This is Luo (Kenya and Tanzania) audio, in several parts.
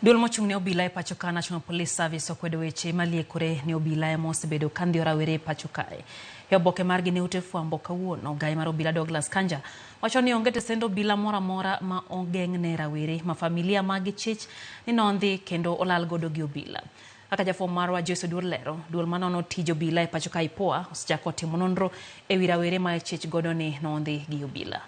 Duol mochung' ne obila e pacho ka National Police Service okwedo weche maliekore ni obila ema osebedo ka ndhiyo rawere e pacho kae. E oboke margi ne ute fwambo kawuono, gai mar obila Douglas Kanja wacho ni onge tesend obila moro amora ma ogeng'ne rawere ma familia maggi chich ni nondhi kendo olal godo gi obila. Kaka jafwambo marwa Joyce Oduor lero, duol manono tij obila e pacho ka IPOA osechako timo nonro e wi rawere ma ichich godo ni nondhi gi obila.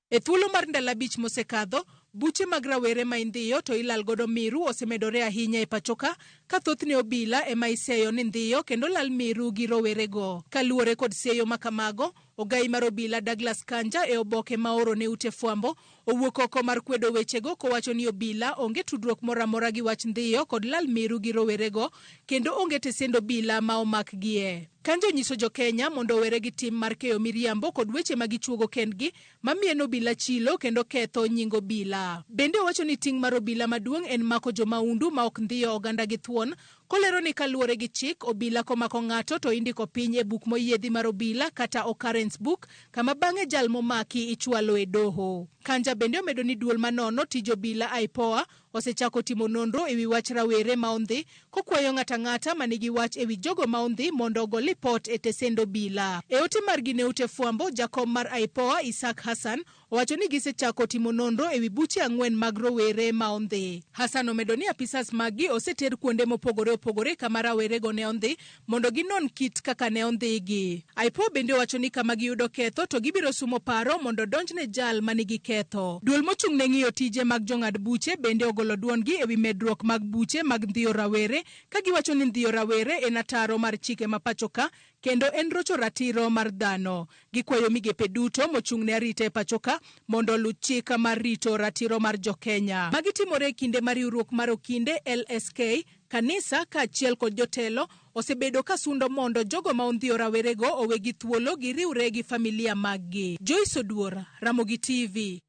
E thuolo mar ndalo 5 mosekadho, buche mag rawere ma indhiyo to ilal godo miru osemedore ahinya e pachoka ka thothne obila ema iseyo ni ndhiyo kendo lal miru gi rowerego. Kaluwore kod seyo ma kamago, ogai mar obila Douglas Kanja e oboke ma ooro ne ute fwambo owuok oko mar kwedo wechego kowacho ni obila onge tudruok moro amora gi wach ndhiyo kod lal miru gi rowerego kendo onge tesend obila ma omakgie. Kanja onyiso jo-Kenya mondo owere gi tim mar keyo miriambo kod weche ma gichuogo kendgi mamieno obila chilo kendo ketho nying obila. Bende owacho ni ting' mar obila maduong' en mako jomaundu ma ok ndhiyo oganda gi thuon, kolero ni kaluwore gi chik, obila komako ng'ato to indiko piny e buk moyiedhi mar obila kata occurrence book kama bang'e jal momaki ichwalo e doho. Kanja bende omedo ni duol manono tij obila IPOA osechako timo nonro ewi wach rawere ma ondhi kokwayo ng'ato ang'ata ma nigi wach ewi jogo ma ondhi mondo ogo lipot e tesend obila. E ote margi ne ute fwambo, jakom mar IPOA Isaac Hassan owacho ni gisechako timo nonro ewi buche 4 mag rowere ma ondhi. Hassan omedo ni apisas maggi oseter kuonde mopogore opogore kama rawerego ne ondhi mondo ginon kit kaka ne ondhigi. IPOA bende owacho ni kama giyudo ketho to gibiro sumo paro mondo donjne jal manigi ketho. Duol mochung' ne ng'iyo tije mag jong'ad buche bende ogolo duondgi ewi medruok mag buche mag ndhiyo rawere ka giwacho ni ndhiyo rawere en ataro mar chike ma pacho ka kendo en rocho ratiro mar dhano. Gikwayo migepe duto mochung' ne arita e pacho ka mondo oluw chik mar rito ratiro mar jo-Kenya. Magi timore e kinde ma riwruok mar okinde LSK, kanisa kaachiel kod jotelo osebedo ka sundo mondo jogo ma ondhiyo rawerego owegi thuolo giriwre gi familia maggi. Joyce Oduor, Ramogi TV.